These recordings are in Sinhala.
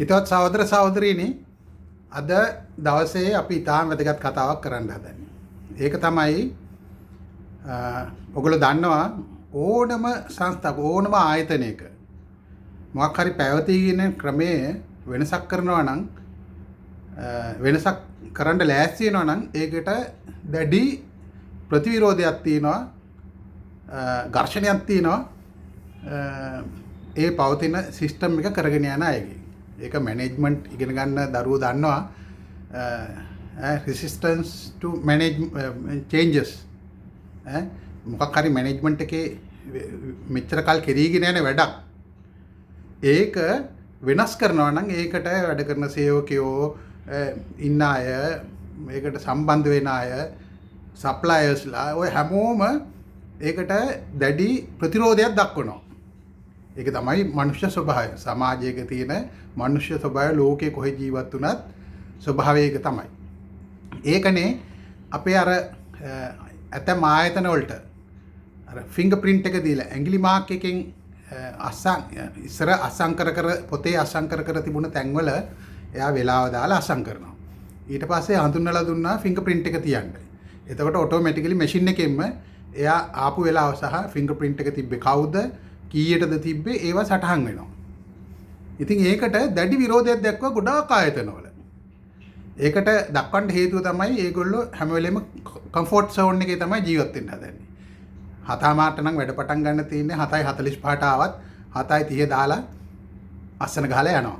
හිතවත් සහෝදර සහෝදරීනි, අද දවසේ අපි ඉතාම වැදගත් කතාවක් කරන්න හදන්නේ. ඒක තමයි ඔගොල්ලෝ දන්නවා ඕනම සංස්ථාවක ඕනම ආයතනයක මොකක් හරි පැවතීගෙන ක්‍රමයේ වෙනසක් කරනවා නම්, වෙනසක් කරන්න ලෑස්ති වෙනවා නම් ඒකට දැඩි ප්‍රතිවිරෝධයක් තියෙනවා, ඝර්ෂණයක් තියෙනවා ඒ පවතින සිස්ටම් එක කරගෙන යන අයගේ. ඒක මැනේජ්මන්ට් ඉගෙන ගන්න දරුවෝ දන්නවා, රෙසිස්ටන්ස් ටු මැනේජ් චේන්ජස්. මොකක් හරි මැනේජ්මන්ට් එකේ මෙච්චර කල් කෙරීගෙන යන වැඩක් ඒක වෙනස් කරනවා නම් ඒකට වැඩ කරන සේවකයෝ ඉන්න අය, ඒකට සම්බන්ධ වෙන අය, සප්ලයර්ස්ලා, ඔය හැමෝම ඒකට දැඩි ප්‍රතිරෝධයක් දක්වනවා. ඒක තමයි මනුෂ්‍ය ස්වභාවය. සමාජයක තියෙන මනුෂ්‍ය ස්වභාවය, ලෝකේ කොහෙ ජීවත් වුණත් ස්වභාවය ඒක තමයි. ඒකනේ අපේ අර ඇතැම් ආයතන වලට අර ෆින්ගර් ප්‍රින්ට් එක දීලා ඇඟිලි මාක් එකෙන් අස්සන් ඉස්සර අස්සන් කර කර පොතේ අස්සන් කර කර තිබුණ තැන්වල එයා වෙලාව දාලා අස්සන් කරනවා. ඊට පස්සේ හඳුන්වලා දුන්නා ෆින්ගර් ප්‍රින්ට් එක තියන්න. එතකොට ඔටෝමැටිකලි මැෂින් එකෙන්ම එයා ආපු වෙලාව සහ ෆින්ගර් ප්‍රින්ට් එක තිබ්බේ කවුද, කීයටද තිබ්බේ, ඒවා සටහන් වෙනවා. ඉතින් ඒකට දැඩි විරෝධයක් දැක්වුවා ගොඩාක් ආයතනවල. ඒකට දක්වන්න හේතුව තමයි ඒගොල්ලෝ හැම වෙලේම කම්ෆෝට් සෝන් එකේ තමයි ජීවත් වෙන්න හදන්නේ. 7:00 නම් වැඩ පටන් ගන්න තියෙන්නේ 7:45ට ආවත් 7:30 දාලා අස්සන ගහලා යනවා.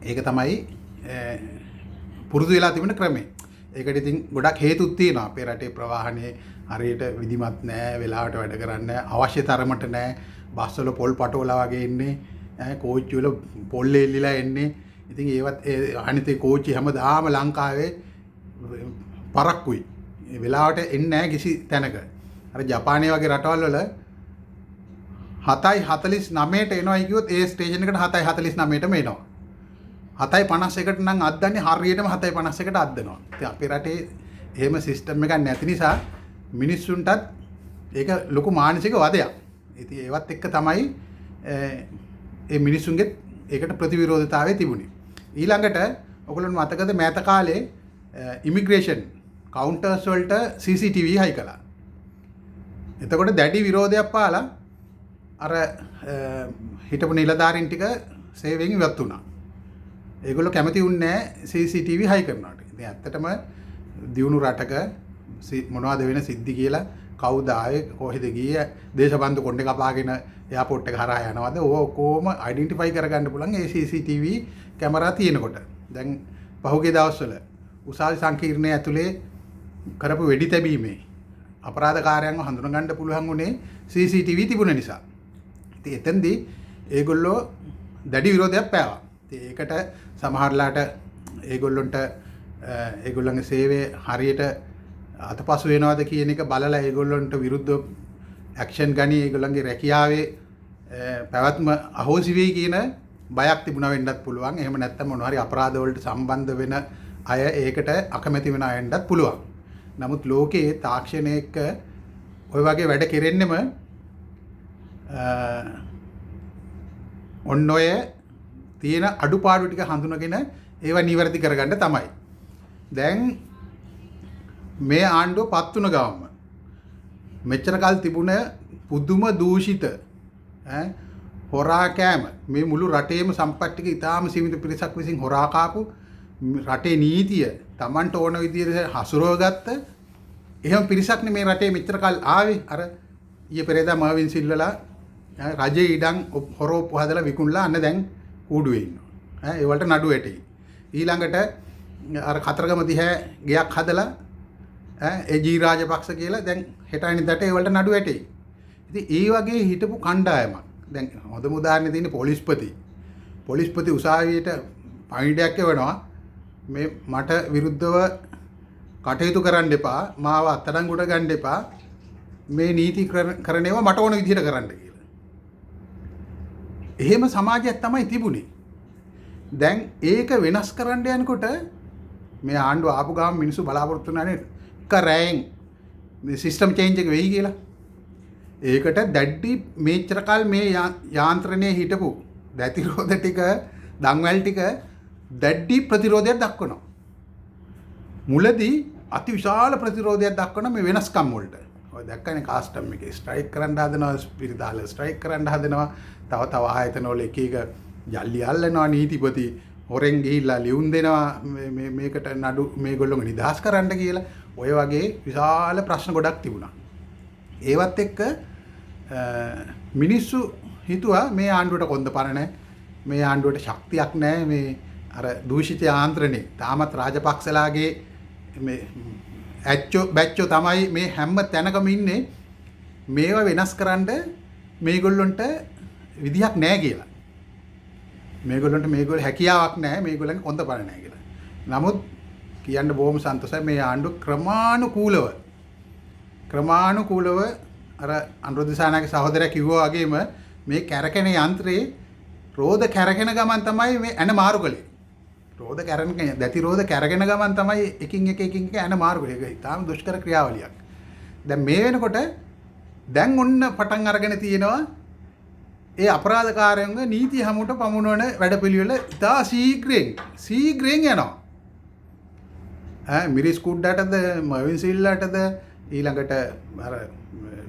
ඒක තමයි පුරුදු වෙලා තිබෙන ක්‍රමය. ඒකට ඉතින් ගොඩක් හේතුත් තියෙනවා. අපේ රටේ ප්‍රවාහනයේ හරියට විධිමත් නෑ, වෙලාවට වැඩ කරන්නේ නෑ, අවශ්‍ය තරමට නෑ. බස් වල පොල් පටවලා වගේ එන්නේ, කෝච්චි වල පොල් එල්ලිලා එන්නේ. ඉතින් ඒවත් ඒ අනිත් ඒ කෝච්චි හැමදාම ලංකාවේ පරක්කුයි. ඒ වෙලාවට එන්නේ නෑ කිසි තැනක. අර ජපානය වගේ රටවල් වල 7:49ට එනවයි කිව්වොත් ඒ ස්ටේෂන් එකට 7:49ටම එනවා. 7:51ට නම් අද්දන්නේ හරියටම 7:51ට අද්දනවා. ඉතින් අපේ රටේ එහෙම සිස්ටම් එකක් නැති නිසා මිනිස්සුන්ටත් ඒක ලොකු මානසික වදයක්. ඉතින් ඒවත් එක්ක තමයි ඒ මිනිස්සුන්ගෙත් ඒකට ප්‍රතිවිරෝධතාවය තිබුණේ. ඊළඟට ඔයගොල්ලන්ට මතකද මෑත කාලේ ඉමිග්‍රේෂන් කවුන්ටර්ස් වලට CCTV හයි කළා. එතකොට දැඩි විරෝධයක් පාලා අර හිටපු නිලධාරීන් ටික සේවයෙන් ඉවත් වුණා. ඒගොල්ලෝ කැමති වුණේ නෑ CCTV හයි කරනවට. ඉතින් ඇත්තටම දියුණු රටක මොනවද වෙන සිද්ධි කියලා, කවුද ආවේ, කොහෙද ගියේ, දේශබන්දු කොණ්ඩේ කපාගෙන එයාපෝට් එක හරහා යනවද, ඕව ඔක්කොම අයිඩෙන්ටිෆයි කරගන්න පුළුවන් ඒ CCTV camera තියෙනකොට. දැන් පහුගිය දවස්වල උසාවි සංකීර්ණය ඇතුලේ කරපු වෙඩි තැබීමේ අපරාධකාරයන්ව හඳුනගන්න පුළුවන් වුණේ CCTV තිබුණ නිසා. ඉතින් එතෙන්දී ඒගොල්ලෝ දැඩි විරෝධයක් පෑවා. ඉතින් ඒකට සමහරලාට ඒගොල්ලොන්ට ඒගොල්ලන්ගේ සේවය හරියට අතපසු වෙනවද කියන එක බලලා ඒගොල්ලොන්ට විරුද්ධව ඇක්ෂන් ගනී, ඒගොල්ලන්ගේ රැකියාවේ පැවැත්ම අහෝසි වෙයි කියන බයක් තිබුණා වෙන්නත් පුළුවන්. එහෙම නැත්නම් මොන හරි අපරාධ වලට සම්බන්ධ වෙන අය ඒකට අකමැති වෙන අය වෙන්නත් පුළුවන්. නමුත් ලෝකයේ තාක්ෂණය එක්ක ඔය වගේ වැඩ කෙරෙන්නෙම ඔන්න ඔය තියෙන අඩුපාඩු ටික හඳුනගෙන ඒවා නිවැරදි කරගන්න තමයි. දැන් මේ ආණ්ඩුව පත් වුණ ගමන්ම මෙච්චර කල් තිබුණ පුදුම දූෂිත හොරා කෑම, මේ මුළු රටේම සම්පත් ටික ඉතාම සීමිත පිරිසක් විසින් හොරා කාපු, රටේ නීතිය තමන්ට ඕන විදියට හසුරව ගත්ත එහෙම පිරිසක් නේ මේ රටේ මෙච්චර කල් ආවේ. අර ඊයේ පෙරේදා මර්වින් සිල්වලා රජේ ඉඩම් හොරෝප්පු හදලා විකුණලා අන්න දැන් කූඩුවේ ඉන්නවා. ඒ වලට නඩු වැටෙයි. ඊළඟට අර කතරගම දිහා ගෙයක් හදලා ඒ ජී රාජපක්ෂ කියලා දැන් හෙට අනිද්දාට ඒ වලට නඩු වැටෙයි. ඉතින් ඒ වගේ හිටපු කණ්ඩායමක්. දැන් හොඳම උදාහරණය තියෙන්නේ පොලිස්පති. පොලිස්පති උසාවියට පණිවිඩයක් එවනවා, මේ මට විරුද්ධව කටයුතු කරන්න එපා, මාව අත්අඩංගුවට ගන්න එපා, මේ නීති කරන ඒවා මට ඕන විදිහට කරන්න කියලා. එහෙම සමාජයක් තමයි තිබුණේ. දැන් ඒක වෙනස් කරන්න යනකොට මේ ආණ්ඩුව ආපු ගමන් මිනිස්සු බලාපොරොත්තු වුණානේ එක රැයෙන් මේ සිස්ටම් චේන්ජ් එක වෙයි කියලා. ඒකට දැඩි මෙච්චර කල් මේ යාන්ත්‍රණයේ හිටපු දැතිරෝධ ටික දන්වැල් ටික දැඩි ප්‍රතිරෝධයක් දක්වනවා. මුලදී අති විශාල ප්‍රතිරෝධයක් දක්වන මේ වෙනස්කම් වලට. ඔය දැක්කනේ කාස්ටම් එකේ ස්ට්‍රයික් කරන්න හදනවා, ස්පිරිතාල ස්ට්‍රයික් කරන්න හදනවා, තව තව ආයතන වල එක එක ජල්ලි අල්ලනවා, නීතිපති හොරෙන් ගිහිල්ලා ලියුම් දෙනවා මේ මේකට නඩු මේගොල්ලෝව නිදහස් කරන්න කියලා. ඔය වගේ විශාල ප්‍රශ්න ගොඩක් තිබුණා. ඒවත් එක්ක මිනිස්සු හිතුවා මේ ආණ්ඩුවට කොන්ද පණ නැහැ, මේ ආණ්ඩුවට ශක්තියක් නැහැ, මේ අර දූෂිත යාන්ත්‍රණේ තාමත් රාජපක්ෂලාගේ මේ ඇච්චෝ බැච්චෝ තමයි මේ හැම තැනකම ඉන්නේ, මේවා වෙනස් කරන්න මේගොල්ලොන්ට විදිහක් නැහැ කියලා. මේගොල්ලොන්ට මේගොල්ලෝ හැකියාවක් නැහැ, මේගොල්ලන්ගේ කොන්ද පණ නැහැ කියලා. නමුත් කියන්න බොහොම සන්තෝෂයි මේ ආණ්ඩුව ක්‍රමානුකූලව අර අනුරුද්ධ දිසානායක සහෝදරයා කිව්වා වගේම මේ කැරකෙන යන්ත්‍රයේ රෝද කැරකෙන ගමන් තමයි මේ ඇන මාරු කළේ. රෝද කැරෙන දැති රෝද කැරගෙන ගමන් තමයි එකින් එක එකින් එක ඇන මාරු කළේ. ඒක ඉතාම දුෂ්කර ක්‍රියාවලියක්. දැන් මේ වෙනකොට දැන් ඔන්න පටන් අරගෙන තියෙනවා ඒ අපරාධකාරයන්ව නීති හමුවට පමුණවන වැඩපිළිවෙල ඉතා ශීඝ්‍රයෙන් යනවා. මිරිස් කුඩ්ඩටද මවින් සිල්ලාටද ඊළඟට අර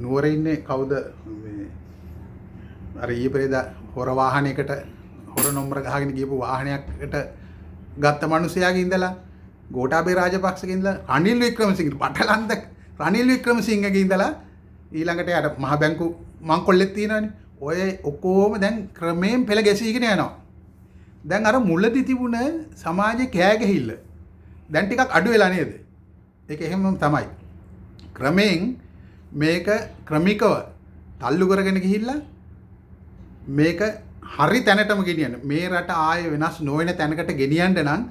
නුවර ඉන්නේ කවුද මේ අර ඊයේ පෙරේදා හොර වාහනයකට හොර නොම්බර ගහගෙන ගියපු වාහනයකට ගත්ත මිනිසයාගේ ඉඳලා ගෝඨාභය රාජපක්ෂගේ ඉඳලා රනිල් වික්‍රමසිංහ පටලන්ද රනිල් වික්‍රමසිංහගේ ඉඳලා ඊළඟට යාට මහ බැංකු මංකොල්ලෙත් තියෙනවනේ. ඔය ඔක්කොම දැන් ක්‍රමයෙන් පෙළ ගැසීගෙන යනවා. දැන් අර මුලදි තිබුණ සමාජයේ කෑ ගැහිල්ල දැන් ටිකක් අඩු වෙලා නේද? ඒක එහෙමම තමයි. ක්‍රමයෙන් මේක ක්‍රමිකව තල්ලු කරගෙන ගිහිල්ලා මේක හරි තැනටම ගෙනියන්න. මේ රට ආයේ වෙනස් නොවන තැනකට ගෙනියන්න නම්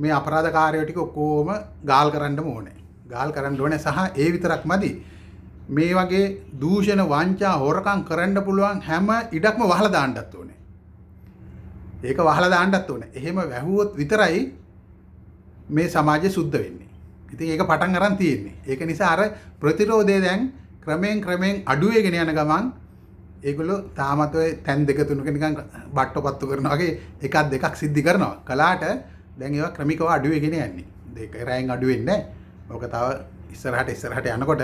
මේ අපරාධකාරයෝ ටික ඔක්කොම ගාල් කරන්නම ඕනේ. ගාල් කරන්න ඕනේ සහ ඒ විතරක් මදි. මේ වගේ දූෂණ වංචා හොරකම් කරන්න පුළුවන් හැම ඉඩක්ම වහලා දාන්නත් ඕනේ. ඒක වහලා දාන්නත් ඕනේ. එහෙම වැහුවොත් විතරයි මේ සමාජය සුද්ධ වෙන්නේ. ඉතින් ඒක පටන් අරන් තියෙන්නේ. ඒක නිසා අර ප්‍රතිරෝධය දැන් ක්‍රමයෙන් ක්‍රමයෙන් අඩු වෙගෙන යන ගමන් ඒගොල්ලෝ තාමත් ඔය තැන් දෙක තුනක නිකන් බට්ටපත්තු කරනවා වගේ එකක් දෙකක් සිද්ධි කරනවා. කලාට දැන් ඒවා ක්‍රමිකව අඩු වෙගෙන යන්නේ. දෙක රැයෙන් අඩු වෙන්නේ නැහැ. ඕක තව ඉස්සරහට යනකොට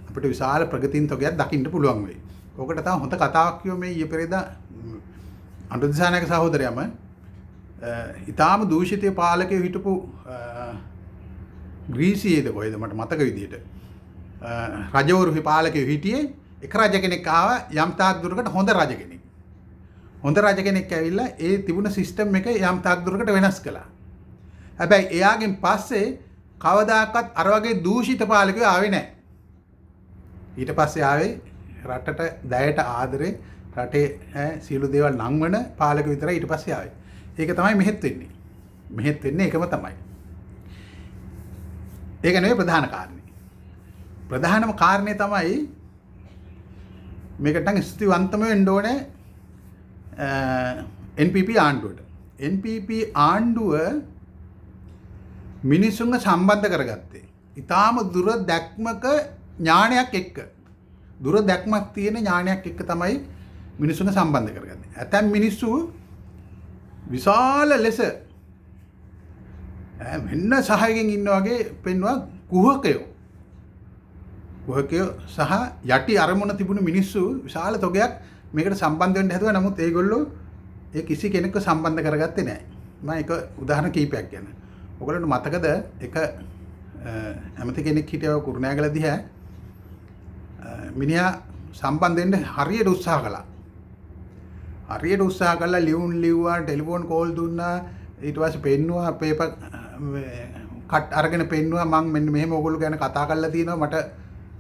අපිට විශාල ප්‍රගතින් තොගයක් දකින්න පුළුවන් වෙයි. ඕකට තව හොඳ කතාවක් කිව්ව මේ ඊයේ පෙරේදා අනුරුද්ධ දිසානායක සහෝදරයාම ඉතාම දූෂිත පාලකයෝ හිටපු ග්‍රීසියේද කොහෙද මට මතක විදියට රජවරු පාලකයෝ හිටියේ. එක රජ කෙනෙක් ආවා යම් තාක් දුරකට හොඳ රජ කෙනෙක්. හොඳ රජ කෙනෙක් ඇවිල්ලා ඒ තිබුණ සිස්ටම් එක යම් තාක් දුරකට වෙනස් කළා. හැබැයි එයාගෙන් පස්සේ කවදාකවත් අර වගේ දූෂිත පාලකයෝ ආවේ නැහැ. ඊට පස්සේ ආවේ රටට දයට ආදරේ රටේ සියලු දේවල් නංවන පාලකයෝ විතරයි ඊට පස්සේ ආවේ. ඒක තමයි මෙහෙත් වෙන්නේ. මෙහෙත් වෙන්නේ ඒකම තමයි. ඒක නෙවෙයි ප්‍රධාන කාරණේ. ප්‍රධානම කාරණේ තමයි මේකට නම් ස්තුතිවන්තම වෙන්න ඕනේ NPP ආණ්ඩුවට. NPP ආණ්ඩුව මිනිසුන්ව සම්බන්ධ කරගත්තේ ඉතාම දුර දැක්මක ඥානයක් එක්ක. දුර දැක්මක් තියෙන ඥානයක් එක්ක තමයි මිනිසුන්ව සම්බන්ධ කරගන්නේ. ඇතැම් මිනිස්සු විශාල ලෙස මෙන්න සහයෝගයෙන් ඉන්න වගේ පෙන්වුවා කුහකයෝ. කුහකයෝ සහ යටි අරමුණ තිබුණු මිනිස්සු විශාල තොගයක් මේකට සම්බන්ධ වෙන්න හැදුවා. නමුත් ඒගොල්ලෝ ඒ කිසි කෙනෙක්ව සම්බන්ධ කරගත්තේ නැහැ. මම එක උදාහරණ කීපයක් කියන්න. ඔයගොල්ලන්ට මතකද එක ඇමති කෙනෙක් හිටියා කුරුණෑගල දිහා. මිනිහා සම්බන්ධ වෙන්න හරියට උත්සාහ කළා. හරියට උත්සාහ කළා, ලියුම් ලිව්වා, ටෙලිෆෝන් කෝල් දුන්නා, ඊට පස්සේ පෙන්නුවා පේපර් කට් අරගෙන පෙන්නුවා මං මෙන්න මෙහෙම ඔයගොල්ලෝ ගැන කතා කරලා තියෙනවා මට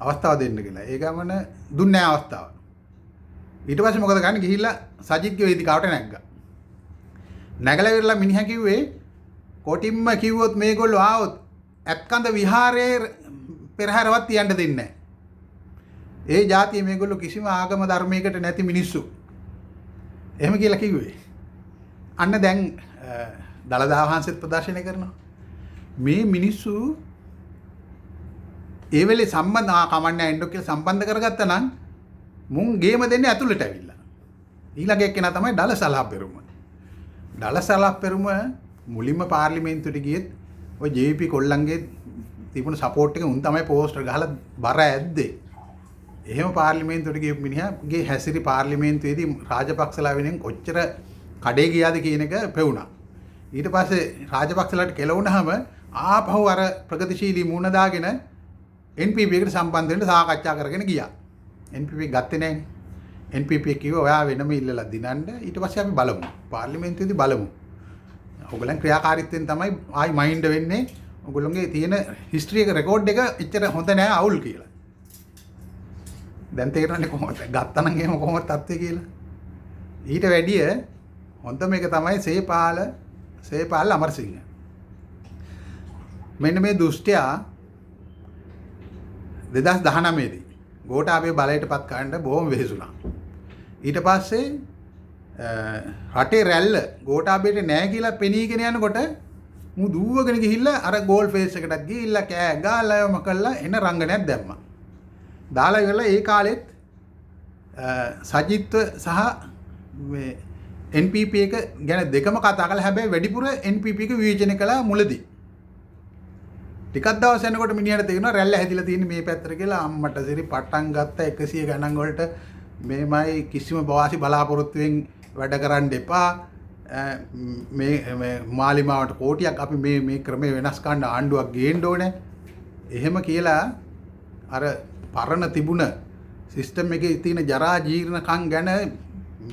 අවස්ථාව දෙන්න කියලා. ඒ ගමන දුන්නේ නෑ අවස්ථාව. ඊට පස්සේ මොකද කරන්නේ? ගිහිල්ලා සජිත්ගේ වේදිකාවට නැග්ගා. නැගලා ඉවරලා මිනිහා කිව්වේ කොටින්ම කිව්වොත් මේගොල්ලෝ ආවොත් ඇත්කඳ විහාරයේ පෙරහැරවත් තියන්න දෙන්නේ නෑ. ඒ ජාතිය මේගොල්ලෝ කිසිම ආගම ධර්මයකට නැති මිනිස්සු. එහෙම කියලා කිව්වේ. අන්න දැන් දළදා වහන්සේත් ප්‍රදර්ශනය කරනවා. මේ මිනිස්සු ඒ වෙලේ සම්බන්ධ කමන්නේ එන්නෝ කියලා සම්බන්ධ කරගත්තා නම් මුන් ගේම දෙන්නේ ඇතුළට ඇවිල්ලා. ඊළඟ එක්කෙනා තමයි ඩල සලහපෙරුම. ඩලස් අලහප්පෙරුම මුලින්ම පාර්ලිමේන්තුවට ගියෙත් ඔය JVP කොල්ලන්ගේ තිබුණ සපෝට් එක උන් තමයි පෝස්ටර් ගහලා බර ඇද්දේ. එහෙම පාර්ලිමේන්තුවට ගියපු මිනිහාගේ හැසිරි පාර්ලිමේන්තුවේදී රාජපක්ෂලා වෙනුවෙන් කොච්චර කඩේ ගියාද කියන එක පෙවුණා. ඊට පස්සේ රාජපක්ෂලාට කෙලවුණාම ආපහු අර ප්‍රගතිශීලී මූණ දාගෙන NPP එකට සම්බන්ධ වෙන්න සාකච්ඡා කරගෙන ගියා. NPP ගත්තේ නෑනේ. NPP කිව්වා ඔයා වෙනම ඉල්ලලා දිනන්න, ඊට පස්සේ අපි බලමු. පාර්ලිමේන්තුවේදී බලමු. ඔයගොල්ලන් ක්‍රියාකාරීත්වයෙන් තමයි ආයි මයින්ඩ් වෙන්නේ. ඔයගොල්ලන්ගේ තියෙන හිස්ටරි එක රෙකෝඩ් එක එච්චර හොඳ නෑ අවුල් කියලා. දැන් තේරෙන්නේ කොහොමද? ගත්තනම් එහෙම කොහොමද තත්ත්වය කියලා. ඊට වැඩිය හොඳම එක තමයි සේපාල සේපාල අමරසිංහ. මෙන්න මේ දුෂ්ටයා 2019 දී ගෝඨාභය බලයට පත් කරන්න බොහොම වෙහෙසුණා. ඊට පස්සේ රටේ රැල්ල ගෝඨාභයට නෑ කියලා පෙනීගෙන යනකොට මු දුවගෙන ගිහිල්ලා අර ගෝල් ෆේස් එකටත් ගිහිල්ලා කෑ ගාලා යම කළා එන රංගනයක් දැම්මා. දාලා ඉවරලා ඒ කාලෙත් සජිත්ව සහ මේ NPP එක ගැන දෙකම කතා කළා. හැබැයි වැඩිපුර NPP එක විවේචනය කළා මුලදී. ටිකක් දවස් යනකොට මිනිහට තේරෙනවා රැල්ල හැදිලා තියෙන්නේ මේ පැත්තට කියලා. අම්මට සිරි පටන් ගත්ත 100 ගණන් වලට මේමයි කිසිම වාසි බලාපොරොත්තුවෙන් වැඩ කරන්න එපා. මේ මේ මාලිමාවට කෝටියක් අපි මේ මේ ක්‍රමය වෙනස් කරන්න ආණ්ඩුවක් ගේන්න ඕනේ. එහෙම කියලා අර පරණ තිබුණ සිස්ටම් එකේ තියෙන ජරා ජීර්ණකම් ගැන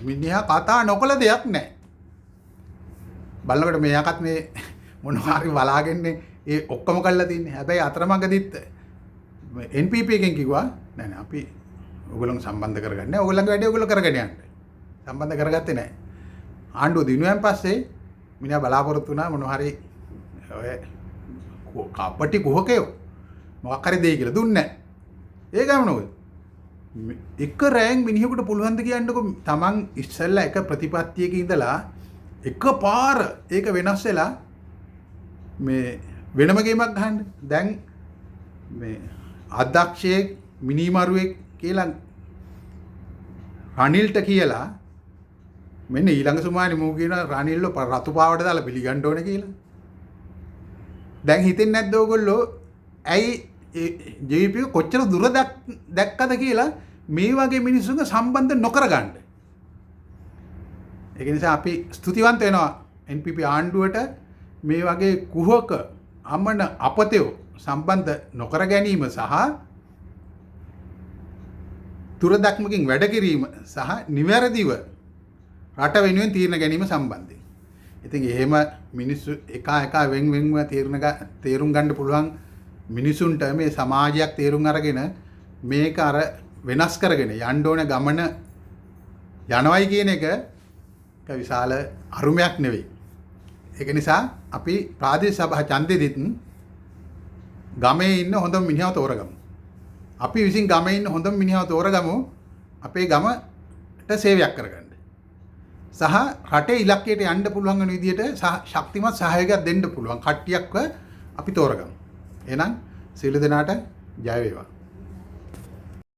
මිනිහා කතා නොකළ දෙයක් නැහැ. බලනකොට මෙයාකත් මේ මොනවා හරි බලාගෙන ඒ ඔක්කොම කරලා තින්නේ. හැබැයි අතරමඟදිත් NPP එකෙන් කිව්වා නෑ නෑ අපි ඔයගොල්ලෝ සම්බන්ධ කරගන්නේ නෑ. ඔයගොල්ලන්ගේ වැඩේ ඔයගොල්ලෝ කරගෙන යන්න. සම්බන්ධ කරගත්තේ නෑ. ආණ්ඩුව දිනුවෙන් පස්සේ මිනිහා බලාපොරොත්තු වුණා මොනවා හරි ඔය කපටි කුහකයෝ මොකක් හරි දෙයි කියලා දුන්නේ නෑ. ඒ ගමන ඔය එක රෑන් මිනිහෙකුට පුළුවන් ද කියන්නකො තමන් ඉස්සෙල්ලා එක ප්‍රතිපත්තියක ඉඳලා එක පාර ඒක වෙනස් වෙලා මේ වෙනම ගේමක් ගහන්න. දැන් මේ අධ්‍යක්ෂයෙක් මිනිමරුවෙක් කියලා රනිල්ට කියලා මෙන්න ඊළඟ සුමානේ මූ කියන රනිල්ව රතු පාවට දාලා පිළිගන්න ඕනේ කියලා. දැන් හිතෙන්නේ නැද්ද ඕගොල්ලෝ ඇයි JVP කොච්චර දුර දැක්කද කියලා මේ වගේ මිනිස්සුන්ව සම්බන්ධ නොකර ගන්න. ඒක නිසා අපි ස්තුතිවන්ත වෙනවා NPP ආණ්ඩුවට මේ වගේ කුහක අමන අපතයෝ සම්බන්ධ නොකර ගැනීම සහ දුර දැක්මකින් වැඩ කිරීම සහ නිවැරදිව රට වෙනුවෙන් තීරණ ගැනීම සම්බන්ධයෙන්. ඉතින් එහෙම මිනිස්සු එක එක වෙන් වෙන්ව තීරණ තේරුම් ගන්න පුළුවන් මිනිසුන්ට මේ සමාජයක් තේරුම් අරගෙන මේක අර වෙනස් කරගෙන යන්න ඕන ගමන යනවයි කියන එක එක විශාල අරුමයක් නෙවෙයි. ඒක නිසා අපි ප්‍රාදේශ සභා ඡන්දෙදිත් ගමේ ඉන්න හොඳම මිනිහව තෝරගමු. අපි විසින් ගමේ ඉන්න හොඳම මිනිහව තෝරගමු අපේ ගමට සේවයක් කරගන්න. සහ රටේ ඉලක්කයට යන්න පුළුවන් වෙන විදිහට ශක්තිමත් සහයෝගයක් දෙන්න පුළුවන් කට්ටියක්ව අපි තෝරගමු. එහෙනම් සියලු දෙනාට ජය වේවා.